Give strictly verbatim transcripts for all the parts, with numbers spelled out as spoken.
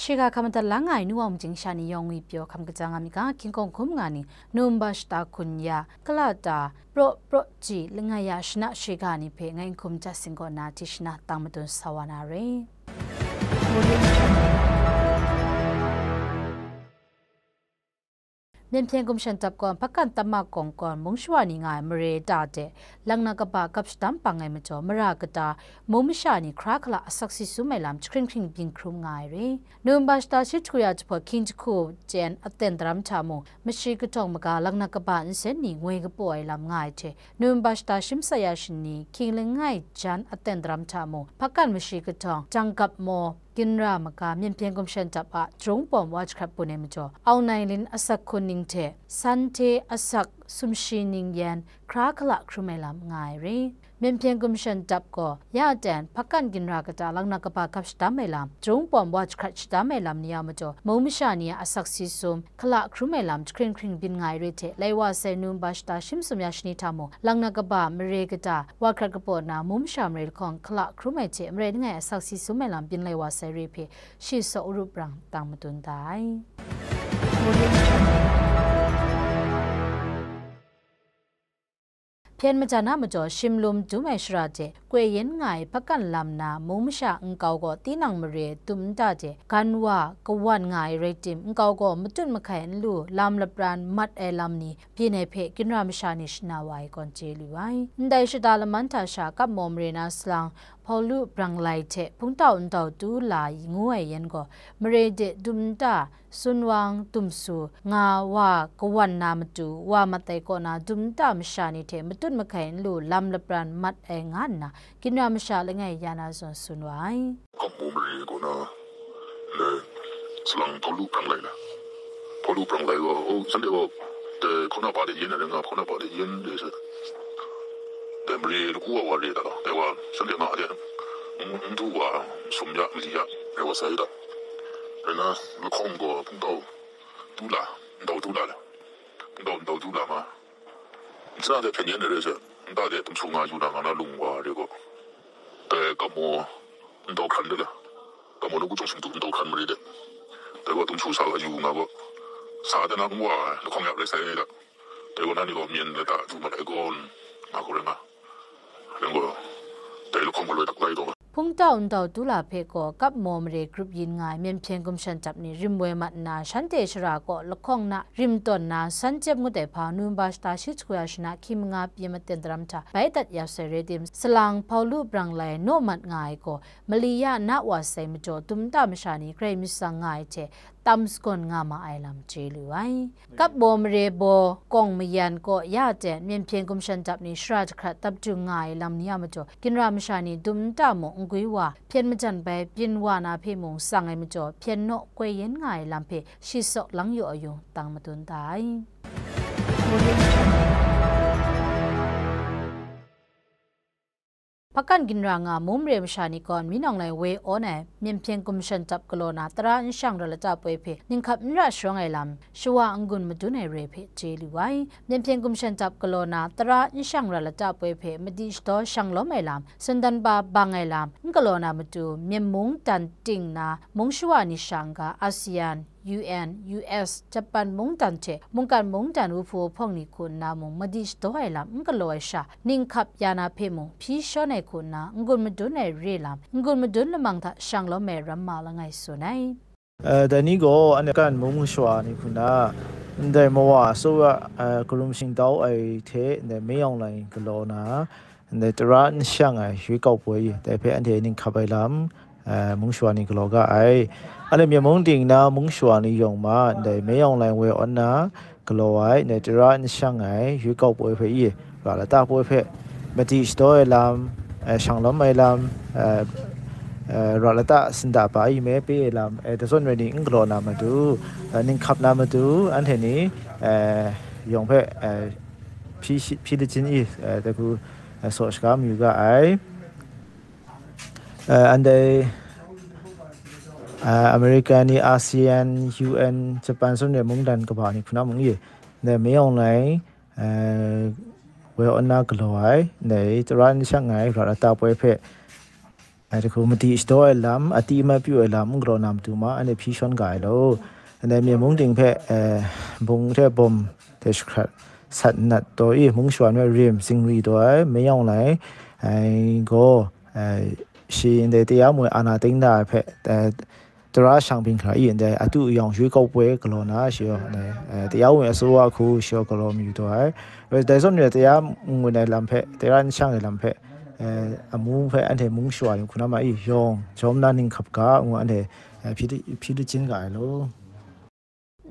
Shiga hkam madat la nga ai nu wa mung sha ni yawng ngwi pyaw hkam kaja nga mi ga, hkying hkawng hkum nga ni, November shata hkun ya, kala ta, praw praw ji, langai ya shana shiga ni hpe ngai n hkum ja sing kaw na, tishna tang madun sa wa na re. Myen hpyen gumshan dap gawn, Hpakan Tamma Kawng gawn, mung shawa ni nga ai mare ta de, lang na kaba gap shadam bang ai majaw, mara kata, mung masha ni hkra hkala asak si sum ai lam, jahkring hkring byin hkrum nga ai re. November shata shi jahku ya jahpawt, hkying jahku jen aten daram hta mung, mashi kahtawng maga lang na kaba nsen ni ngoi kapaw ai lam nga ai hte, November shata shi masat ya shani, hkying langai jan aten daram hta mung, Hpakan mashi kahtawng, Jang Gap Maw, Ginra maga, myen hpyen gumshan dap a, Jahtung Pawm wa jahkrat bun ai majaw, Aung Naing Lin asak hkun ning hte, Sante asak sumshi ning yan, hkra hkala hkrum ai lam nga ai re. Myen hpyen gumshan dap gaw, ya ten, Hpakan ginra kata lang na kaba gap shadam ai lam, Jahtung Pawm wa jahkrat shadam ai lam ni a majaw, mung masha ni a asak si sum, hkala hkrum ai lam, jahkring hkring byin nga ai re hte, lai wa sai November shata shi masum ya shani hta mung, lang na kaba mare kata, wa hkrat kapaw na, mung masha mare lahkawng hkala hkrum ai hte, marai langai asak si sum ai lam byin lai wa sai re hpe, shi saw urup rang tang madun da ai. Hpyen majan a majaw, shim lum dum ai shara hte, koi yen nga ai Hpakan lam na, mung masha nkau gaw tinang mare dum nta hte, gan wa, kawan nga ai rai tim, nkau gaw matut mahkai n lu, lam lapran mat ai lam ni, byin ai hpe ginra masha ni shana wa ai gawn chye lu ai. Ndai shata laman hta sha, Kapmaw mare na salang, Hpawlu Branglai hte Hpungtau Ndau Tu La ngu ai yan gaw, mare de dum nta, Sunwang, Dumsu, nga wa kawan na matu, wa mat ai kaw na dum nta masha ni hte matut mahkai n lu lam lapran mat ai nga nna, ginra masha langai ya na zawn tsun wa ai. Kapmaw mare kaw na, le, salang Hpawlu Branglai na. Hpawlu Branglai gaw, o, shanhte gaw, dai hkauna pa de yen ai, nga hkauna pa de yen de se. Dai mare lagu wa wa re da la. Dai wa, shanhte nga de, n, n du wa, sum ya, mali ya, dai wa sai da. Rai na, lahkawng gaw, Hpungtau Tu La, Ndau Tu La le. Hpungtau Ndau Tu La ma. Nsa de hpyen yen de re se, nta de Dumsu nga yu na nga na lung wa re gaw. Dai Kapmaw Ndau hkran de le. Kapmaw nawku chyawm sumtu Ndau hkran mare de. Dai gaw Dumsu sa ga yu nga gaw. Sa de na n wa ai, lahkawng ya rai sai da. Dai gaw na ni gaw myen lata du mat ai gaw, nga gaw rai nga. Rai gaw, dai lahkawng galoi dak lai taw. Hpungtau Ndau Tu La hpe gaw Kapmaw mare grup yin nga ai myen hpyen gumshan dap ni rim woi mat nna, shanhte shara kaw lahkawng na rim tawn na, San Jep ngut ai hpa, November shata shi jahku ya shana hkying manga pyi maten daram hta bai dat ya sai rai tim, salang Hpawlu Branglai naw mat nga ai gaw, mali ya na wa sai majaw, dum nta masha ni grai myit tsang nga ai hte, tam sagawn nga ma ai lam chye lu ai. Kapmaw mare baw kawng mayan kaw ya ten, myen hpyen gumshan dap ni shara jahkrat dap dung nga ai lam ni a majaw, ginra masha ni dum nta mung n gwi wa, hpyen majan bai byin wa na hpe mung tsang ai majaw, hpyen naw koi yen nga ai lam hpe shi saw lang yaw ayung tang madun da ai. Hpakan ginra nga mum re masha ni gawn, Min Aung Hlaing woi awn ai myen hpyen gumshan dap galaw na, tara nshang rat lata poi hpe ninghkap n ra sharawng ai lam, shawa n-gun madun ai re hpe chye lu ai. Myen hpyen gumshan dap galaw na, tara nshang rat lata poi hpe madi shadaw shang lawm ai lam, sandan ba bang ai lam, n galaw na matu, myen mungdan ting na, mung shawa ni sha n-ga, ASEAN, U N, U S, Japan mungdan hte mungkan mungdan wuhpu wuhpawng ni hku nna mung madi shadaw ai lam n galaw ai sha, ninghkap ya na hpe mung hpyi shawn ai hku nna n-gun madun ai re lam, n-gun madun lamang hta shang lawm ai ramma langai tsun ai. Eh, dai ni gaw anhte kan mung masha ni hku nna, ndai mawa asawa, eh, karum shingtau ai hte ndai Min Aung Hlaing galaw na, ndai tara n shang ai, ရွေးကောက်ပွဲ i, dai hpe anhte ninghkap ai lam, eh, mung shawa ni galaw ga ai. Anhte myen mung ting na mung shawa ni yawng ma, ndai Min Aung Hlaing woi awn na galaw ai, ndai tara n shang ai, ရွေးကောက်ပွဲ hpe i, ra lata poi hpe, madi shadaw ai lam, eh, shang lawm ai lam, eh, eh, ra lata sinda ba i me pe ai lam, eh, dai zawn rai ni n galaw na matu, eh, ninghkap na matu, anhte ni, eh, yawng hpe, eh, hpyi shi-, hpyi lajin i, eh, dai hku, eh, saw shaga mayu ga ai. Eh, ndai, eh, America ni, ASEAN, U N, Japan zawn re mungdan kaba ni hku na mung i, ndai Min Aung Hlaing, eh, woi awn na galaw ai, ndai tara n shang ai, ra lata poi hpe, Ai, dai hku madi shadaw ai lam, a ti ma pyu ai lam, n galaw na matu ma, anhte hpyi shawn ga ai law. Ndai myen mung ting hpe, eh, bung hte bawm hte shahkrat, sat nat taw i, mung shawa n rai rim, zingri taw ai, mayawng lai, ai, gaw, eh, shi ndai taya mung e ana ting da ai hpe, eh, tara shang byin hkra i, ndai atu yawng yui kau poi galaw na, shi gaw, ndai, eh, taya mung e asawa hku shi gaw galaw mayu taw ai. Dai zawn ni taya mung ai lam hpe, tara n shang ai lam hpe, eh, amu hpe anhte mung shawa ni hku na ma i, yawng jawm na ning hkap ga, ngu anhte, eh, hpyi, hpyi lachyim ga ai law.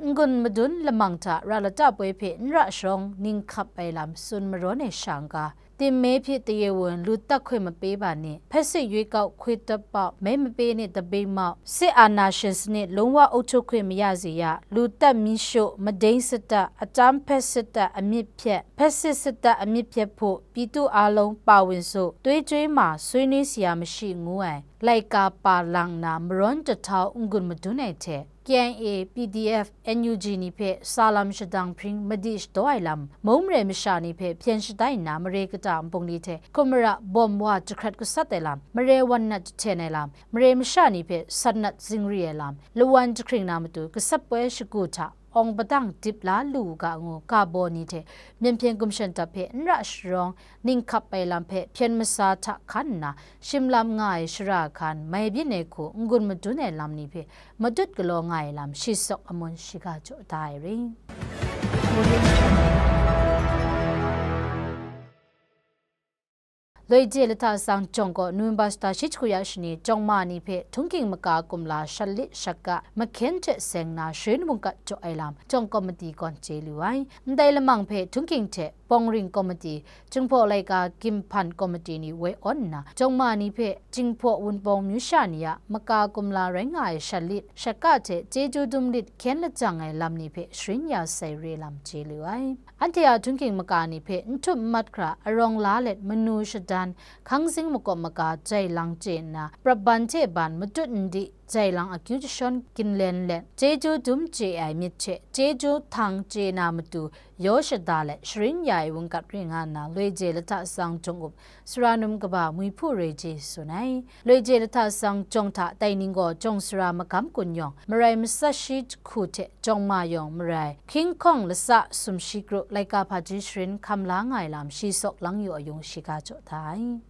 N-gun madun lamang hta ra lata poi hpe n ra sharawng ning hkap ai lam tsun marawn ai sha n ga, Tinme hpyi taye wun lu tat hkoi mape ba ni, ဖက်စစ် ရွေးကောက်ခွင့် ထွက်ပေါက် မဲမပေးတဲ့ သပိတ်မှောက် စစ်အာဏာရှင်စနစ် လုံးဝအုပ်ချုပ်ခွင့်မရစေရ၊ လူသတ်မီးရှို့ မုဒိမ်းစစ်တပ် အကြမ်းဖက်စစ်တပ်အမြစ်ဖြတ် ဖက်ဆစ်စစ်တပ်အမြစ်ဖြတ်ဖို့ ပြည်သူအားလုံးပါဝင်စို့ သွေးကြွေးမှာ ဆွေးနွေးစရာမရှိ ngu ai laika pa lang nna marawn jahtau n-gun madun ai hte, K I A, P D F, N U G ni hpe sa lam shadang hpring madi shadaw ai lam, mung mare masha ni hpe hpyen shatai nna mare kata nbung ni hte hkum mara bawm wa jahkrat gasat ai lam, mare wan nat jahten ai lam, mare masha ni hpe sat nat zingri ai lam, lawan jahkring na matu gasat poi shagu hta awng padang dip la lu u ga ngu ga baw ni hte myen hpyen gumshan dap hpe n ra sharawng ning hkap ai lam hpe hpyen masa hta hkan nna shim lam nga ai shara hkan mai byin ai hku n-gun madun ai lam ni hpe matut galaw nga ai lam shi sawk amun shiga jaw da ai ring. Loi je lahta tsang jawng gaw November shata shi jahku ya shani jawng ma ni hpe htunghking maka kumla shat lit shat ga mahkyen hte seng nna sharin mungkat jaw ai lam jawng komiti gawn chye lu ai. Ndai lamang hpe htunghking hte pawng ring komiti, Jinghpaw laika ginhpan komiti ni woi awn nna, jawng ma ni hpe Jinghpaw Wunpawng myu sha ni a maka kumla rai nga ai shat lit, shat ga hte chyeju dum lit hkyen lajang ai lam ni hpe sharin ya sai re lam chye lu ai. Anhte a htunghking maka ni hpe n htum n mat hkra arawng la let manu shadan, hkangzing makawp maga jai lang chye nna, prap ban hte ban matut n di jai lang akyu jashawn ginlen let, chyeju dum chye ai myit hte chyeju htang chye na matu yaw shada let sharin ya ai wungkat re nga nna, loi je lahta tsang jawng up sara num kaba Mui Hpu Roi Je tsun ai. Loi je lahta tsang jawng hta tai ning gaw jawng sara magam kun yawng, marai matsat shi jahku hte jawng ma yawng marai, hkying hkawng latsa sumshi kru laika hpaji sharin hkam la nga ai lam shi sawk lang yu ayung shiga jaw da ai.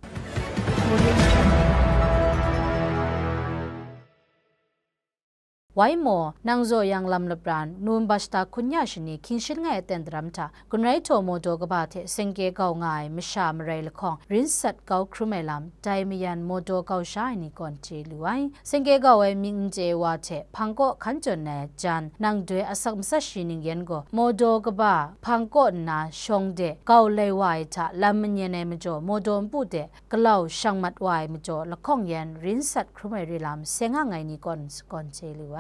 Wai maw, nang zaw yang lam lapran, November shata hkun ya shani hkying shin ngai aten daram hta, Gun rai htaw mawdaw kaba hte sengke gau nga ai masha marai lahkawng rin sat kau hkrum ai lam, dai mayan mawdaw gau sha ai ni gawn chye lu ai. Sengke gau ai mying n chye ai wa hte hpang kaw hkan jawn ai jan, nang doi asak matsat shi ning yan gaw, mawdaw kaba hpang kaw nna shawng de, gau lai wa ai hta lam manyan ai majaw, mawdaw npu de, galau shang mat wa ai majaw, lahkawng yan rin sat hkrum ai re lam seng nga ai ni gawn sagawn chye lu ai.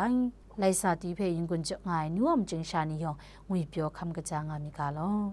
Laisa ti hpe yin-gun jaw nga ai nu a majing sha ni yawng ngwipyaw hkam kaja nga mi ga law.